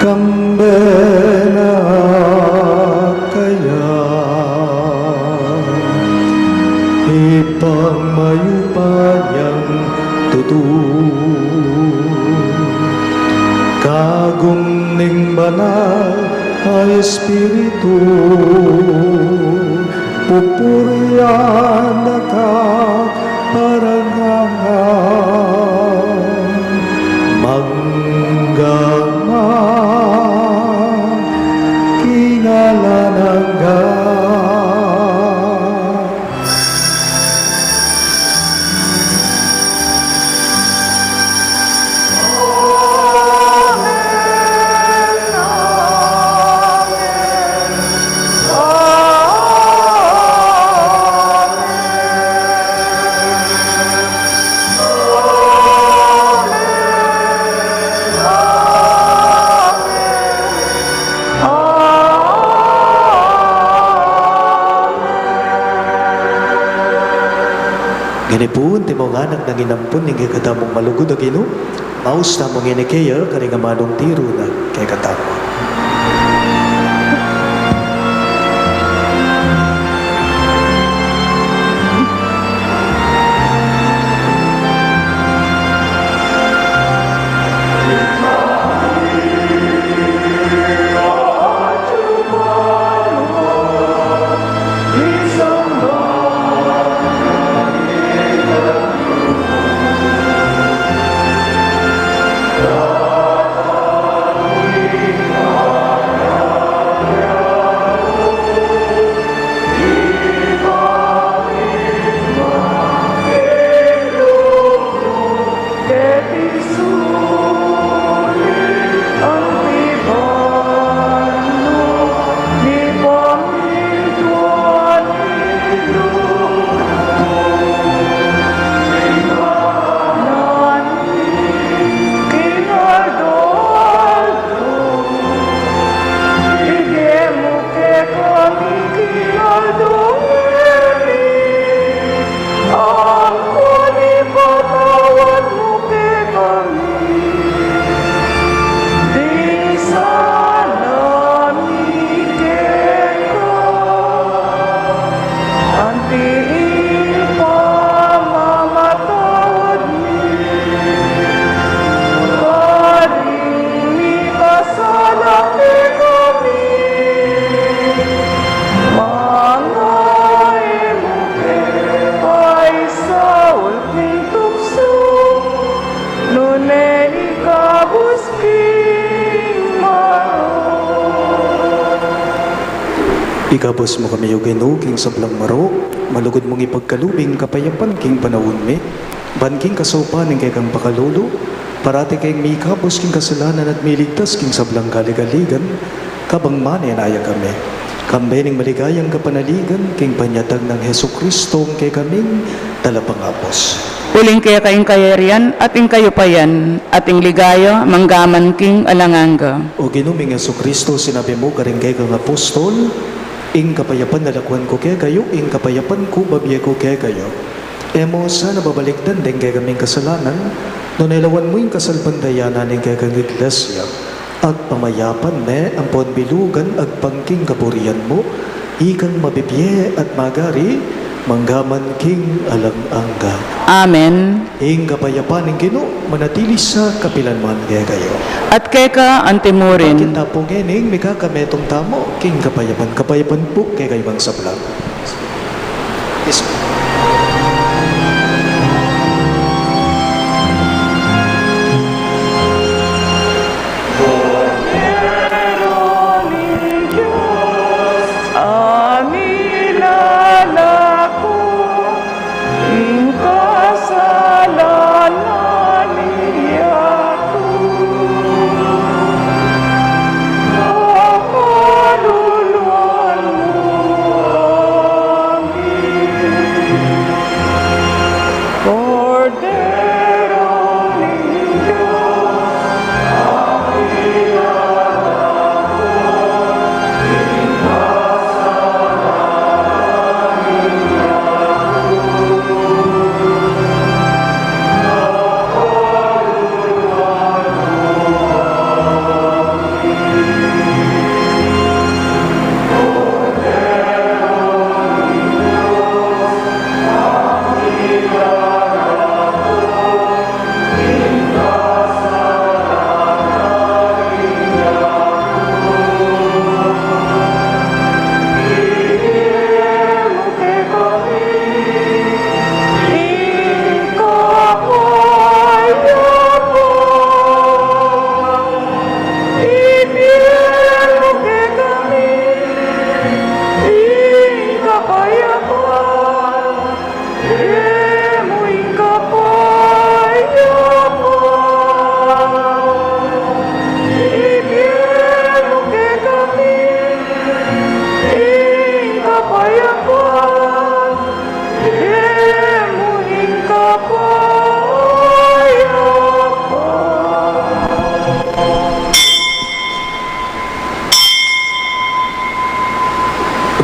kambe na kaya, Ibpang mayupayang tutu, kagum ning Banal a Espiritu, pupurian da ka alang angga, mangga man king alang angga. Ngeni pu, antimong anak nang inampun ning kekatamung malugud a Ginu, maus tamu ngeni keya karing amanung tiru na kekatamu. Anti ing pamamatawad mi karing mikasala kekami. Manga e mu ke paisaul king tuksu, nune ikabus king marok. Ikabus mu kami, O Ginu, king sablang marok, malugud mung ipagkalub ing kapayapan king panaun mi, ban king kasaupan ning kekang pakalulu, Parati keng mikabus king kasalanan at miligtas king sablang kaligaligan, kabang manenaya kami. Kambe ning maligayang kapanaligan king panyatag nang Jesucristo, ing kekaming talapangabus. Uling keka ing kayarian at ing kayupayan at ing ligaya manggaman king alang angga. O Ginu ming Jesucristo, sinabi mu karing kekang apostol, ing kapayapan lakwan ku kekayu, ing kapayapan ku bibie ku kekayu. E mu sana babalikdan deng kekaming kasalanan, nune lawan mu ing kasalpantayanan ning kekang Iglesia, at pamayapan me ampon bilugan agpang king kaburian mu, ikang mabibie at magari manggaman king alang angga. Amen. Ing kapayapan ning Ginu manatili sa kapilan man kekayu. At keka antimurin. Kita pu ngening mikakametung tamu king kapayapan, kapayapan pu kekayu ngan sabla.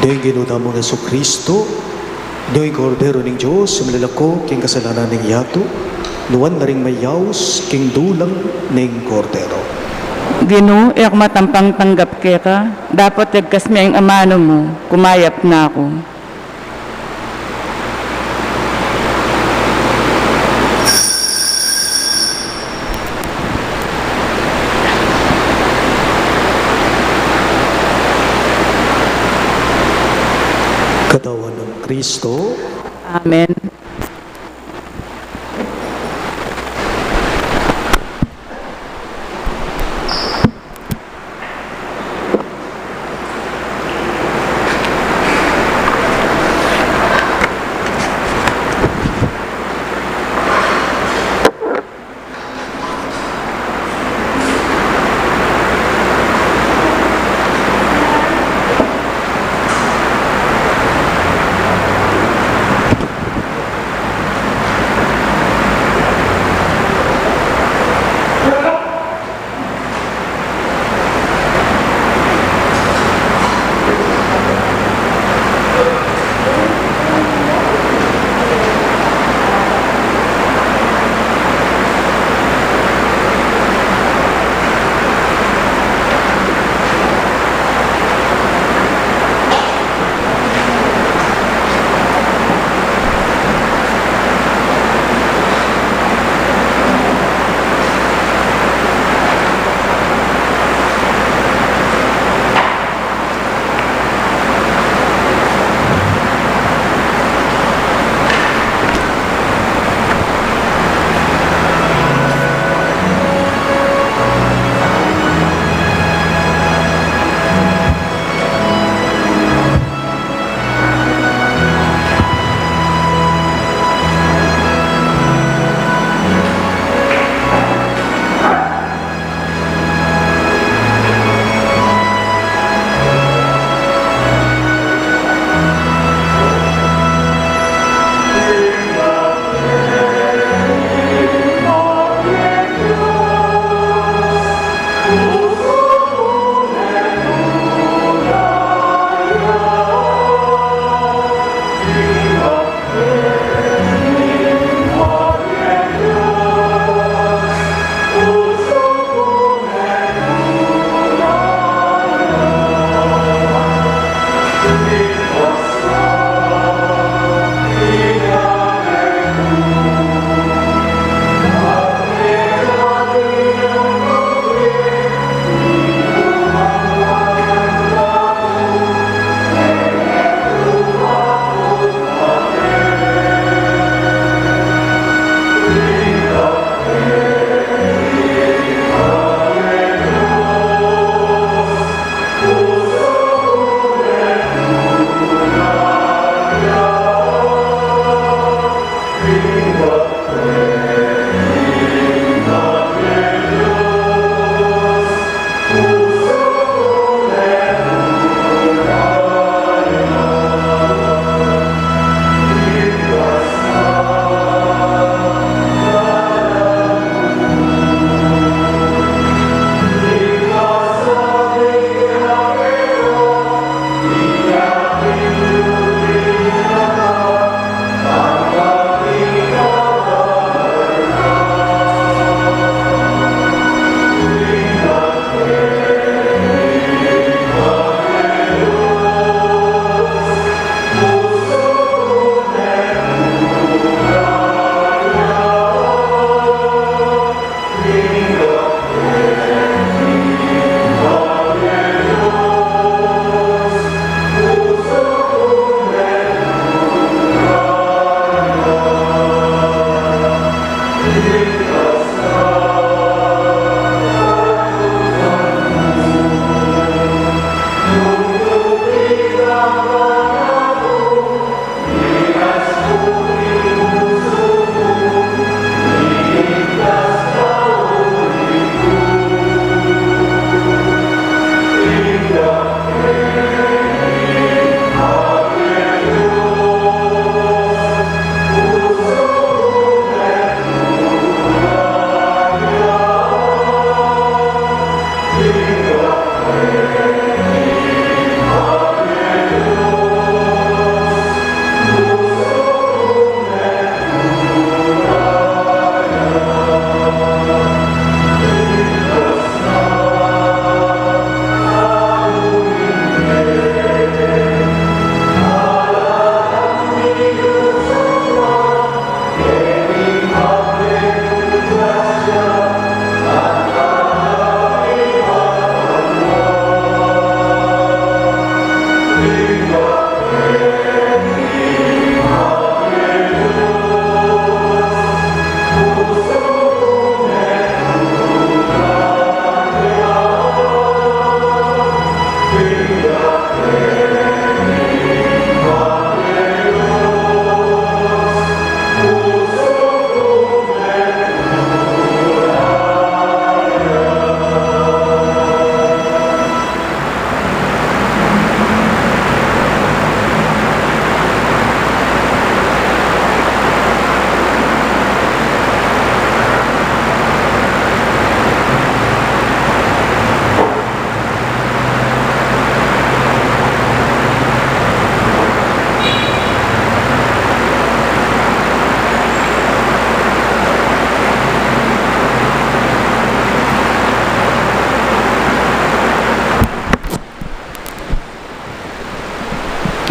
Deng Ginu tamung Jesucristo, Ini ing Kordero ning Dios, a milalako king kasalanan ning yatu. Nuan na ring mayaus king dulang ning Kordero. Ginu, e ku matampang tanggap keka, dapot lagkas me ing amanu mu, kumayap na ku. Katawan nang Kristo. Amen.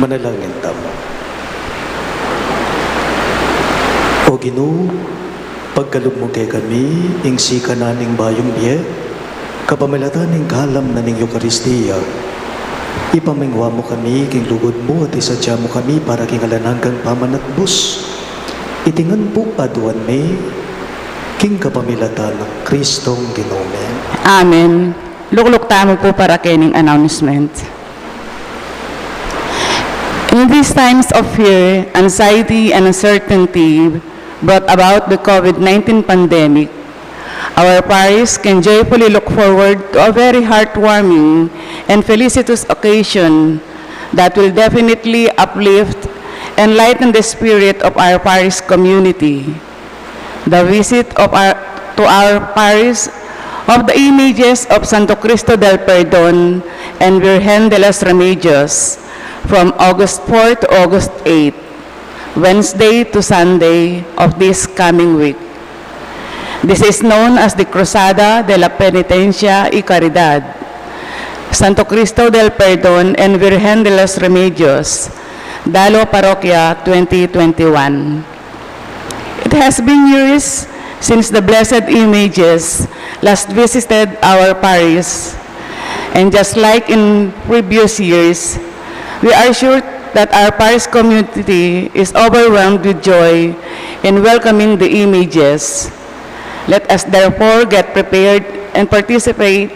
Manalangin tamu. O Ginu, pagkalub mu kekami ing sikanan ning bayung bie, kapamilatan ning kalam na ning Eukaristia. Ipamingwa mu kami king lugud mu at isadia mu kami para king alang anggang pamanatbus. Iti ngan pu aduan mi king kapamilatan nang Kristong Ginu mi. Amen. Lukluk tamu pu para kening announcement. In these times of fear, anxiety, and uncertainty brought about the COVID nineteen pandemic, our parish can joyfully look forward to a very heartwarming and felicitous occasion that will definitely uplift and lighten the spirit of our parish community. The visit of our, to our parish of the images of Santo Cristo del Perdon and Virgen de los Remedios from August four to August eight, Wednesday to Sunday of this coming week. This is known as the Cruzada de la Penitencia y Caridad, Santo Cristo del Perdon and Virgen de los Remedios, Dalo Parroquia, twenty twenty-one. It has been years since the blessed images last visited our parish, and just like in previous years, we are sure that our parish community is overwhelmed with joy in welcoming the images. Let us therefore get prepared and participate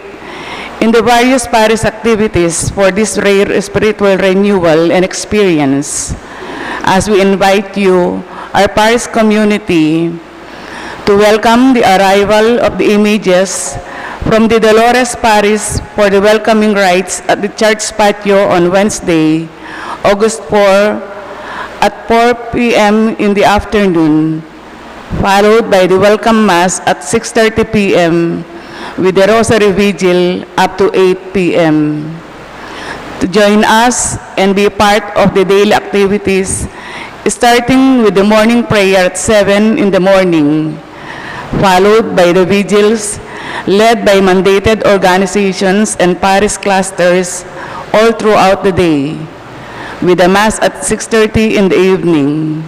in the various parish activities for this rare spiritual renewal and experience. As we invite you, our parish community, to welcome the arrival of the images from the Dolores Parish for the welcoming rites at the church patio on Wednesday, August four, at four p.m. in the afternoon, followed by the welcome mass at six thirty p.m., with the Rosary Vigil up to eight p.m. To join us and be part of the daily activities, starting with the morning prayer at seven in the morning, followed by the vigils led by mandated organizations and parish clusters all throughout the day, with the mass at six thirty in the evening.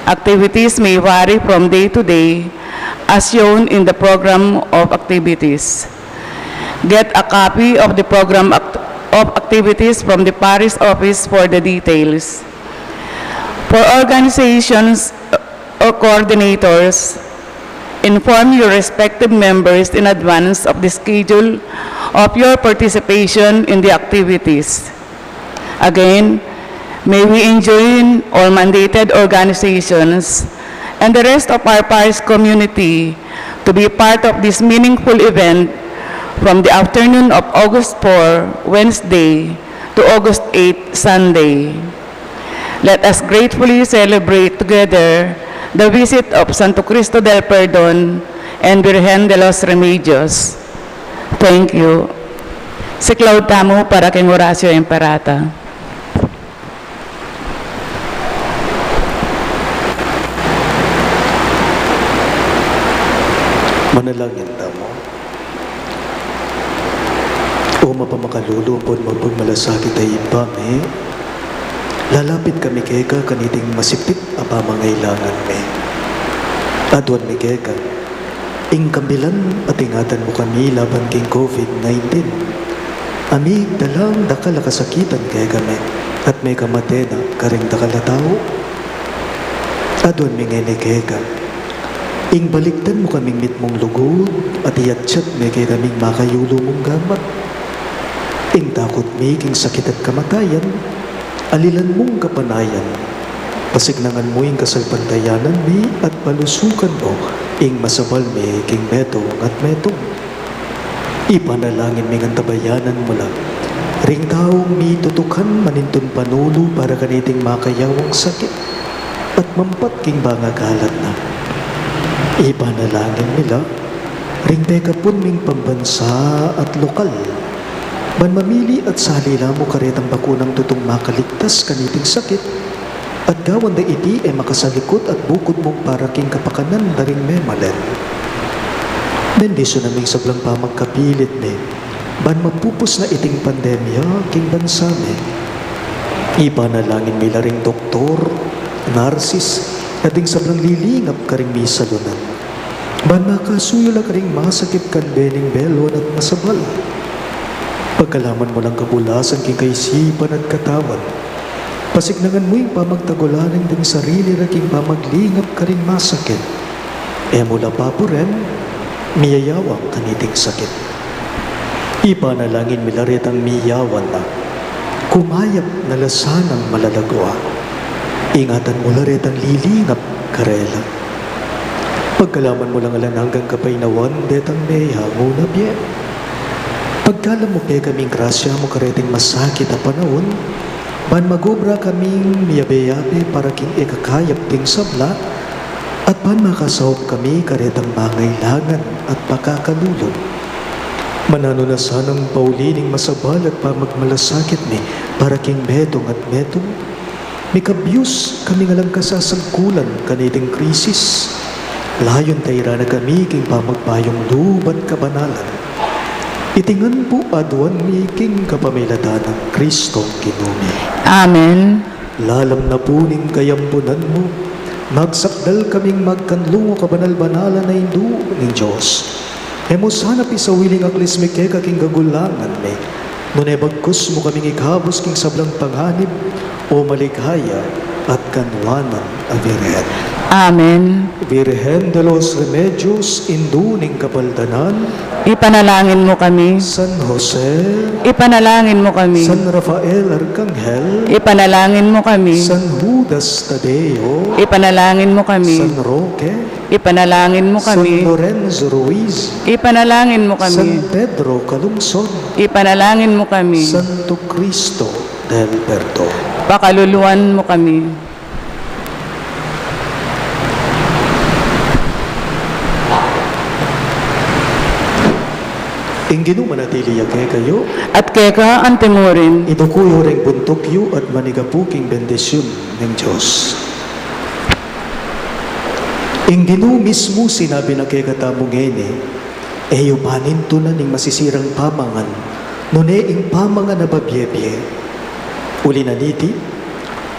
Activities may vary from day to day as shown in the program of activities. Get a copy of the program act- of activities from the parish office for the details. For organizations or coordinators, inform your respective members in advance of the schedule of your participation in the activities. Again, may we enjoin all mandated organizations and the rest of our parish community to be part of this meaningful event from the afternoon of August four, Wednesday, to August eight, Sunday. Let us gratefully celebrate together the visit of Santo Cristo del Perdon and Virgen de los Remedios. Thank you. Siklaud tamu para king Oratio Imperata. Manalangin tamu. O mapamakalulu ampon mapagmalasakit a Ibpa mi, lalapit kami keka kaniting masipit a pamangailangan mi. Aduan mi keka ing kabilan at ingatan mu kami laban king COVID nineteen. Amig dalang dakal a kasakitan kekami at mekamate na karing dakal a tau. Aduan mi ngeni keka ing balikdan mu kaming mitmung lugud at iyatyat me kekaming makayulu mung gamat. Ing takut mi king sakit at kamatayan, alilan mung kapanayan. Pasignangan mu ing kasalpantayanan mi at palusukan mu ing masabal mi king metung at metung. Ipanalangin ming antabayanan mu la ring taung mitutukan manintun panulu para kaniting makayawang sakit at mampat king bangagalan na. Ipanalangin mi la ring pekapun ming pambansa at lokal, ban mamili at sali la mu karetang bakunang tutung makaligtas kaniting sakit, at gawan da iti e makasalikut at bukud mung para king kapakanan da ring memalen. Bendisyunan ming sablang pamagkapilit mi, ban mapupus na iting pandemya king bansa mi. Ipanalangin mi la ring doktor, narsis, at ding sablang lilingap karing misalunan, ban makasuyu la karing masakit kambe ning beluan at masabal. Pagkalaman mu lang kabulasan king kaisipan at katawan. Pasiknangan mu ing pamagtagulaling ding sarili ra king pamaglingap karing masakit. E mu la papuren, miyayawang kaniting sakit. Ipanalangin mi la retang miyawan na, kumayap na la sanang malagwa. Ingatan mu la retang lilingap karela. Pagkalaman mu lang alang anggang kapaynawan detang meyangu na bie. Pagkalam mu kekaming grasya mu kareting masakit a panaun, ban magobra kaming miyabe-yabe para king ikakayap ding sabla, at ban makasaup kami karetang mangailangan at pakakalulu. Mananu na sanang pauli ning masabal at pamagmalasakit mi para king metung at metung, mikabyus kaming alang kasasagkulan kaniting krisis. Layun tairan na kami king pamagpayung lub at kabanalan. Iti ngan pu aduan mi king kapamilatan nang Kristong Ginu mi. Amen. Lalam na pu ning kayampunan mu, magsakdal kaming magkanlungu kabanal-banalan a Indu ning Dios. E mu sana pisawili ing aklis mi keka king kagulangan mi, nune bagkus mu kaming ikabus king sablang panganib, o maligaya at kanwanan a Virgen. Amen. Virgen de los Remedios, Indu ning Kapaldanan, ipanalangin mu kami. San Jose, ipanalangin mu kami. San Rafael Arcangel, ipanalangin mu kami. San Judas Tadeo, ipanalangin mu kami. San Roque, ipanalangin mu kami. San Lorenzo Ruiz, ipanalangin mu kami. San Pedro Calungsod, ipanalangin mu kami. Santo Cristo del Perdon, pakaluluan mu kami. Ing Ginu manatili ya kekayu. At keka antimurin. Iduku yu ring buntuk yu at manigapu king bendisyun ning Dios. Ing Ginu mismu sinabi na kekatamu ngeni, e yu panintunan ing masisirang pamangan, nune ing pamangan a babie-bie. Uli na niti,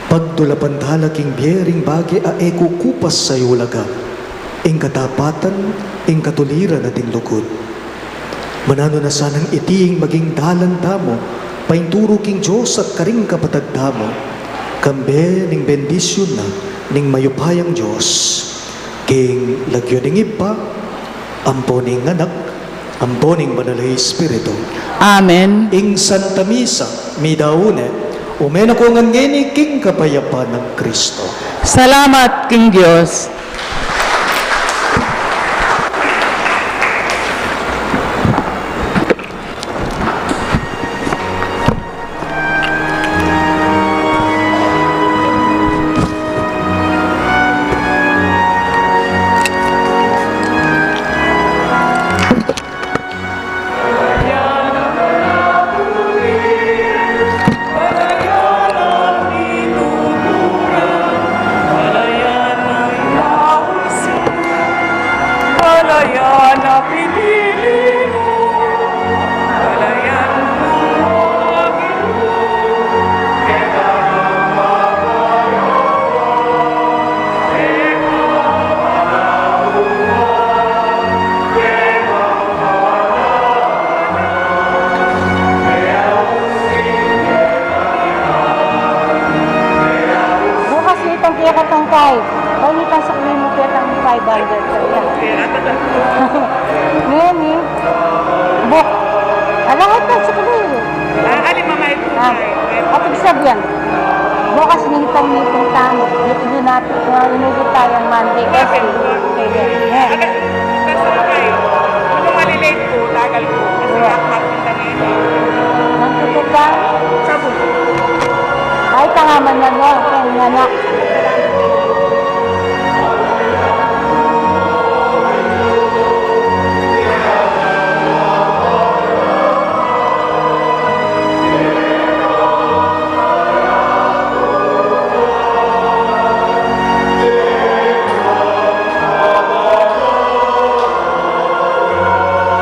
pagdulapan tala king bie ring bage a e kukupas a yulaga, ing katapatan, ing katuliran at ing lugud. Mananu na sanang iti ing maging dalan tamu painturu king Dios at karing kapatad tamu, kambe ning bendisyun na ning mayupayang Dios, king lagyu ning Ibpa, ampo ning Anak, ampo ning Banal a Espiritu. Amen. Ing Santa Misa midaun ne, ume na ko ngan ngeni king kapayapan nang Kristo. Salamat king Dios. Bukas itang kekatang kay. Pangitang sukli mu ketang five hundred. Neni, buk. Alang ito, sukli. Ah, ali, mama, ito. Ah, ating sabihan. Bukas nitang meeting tamu. Dito din natin, uh, inulit tayong Monday. Kasi, okay, yeah. Kasi, kasi, okay. Kung malilate ko, tagal ko. Kasi nga, hapon na ngayon. Nagtutupad? Sabon. Ay, tanga man yan, no? Kaya nga na.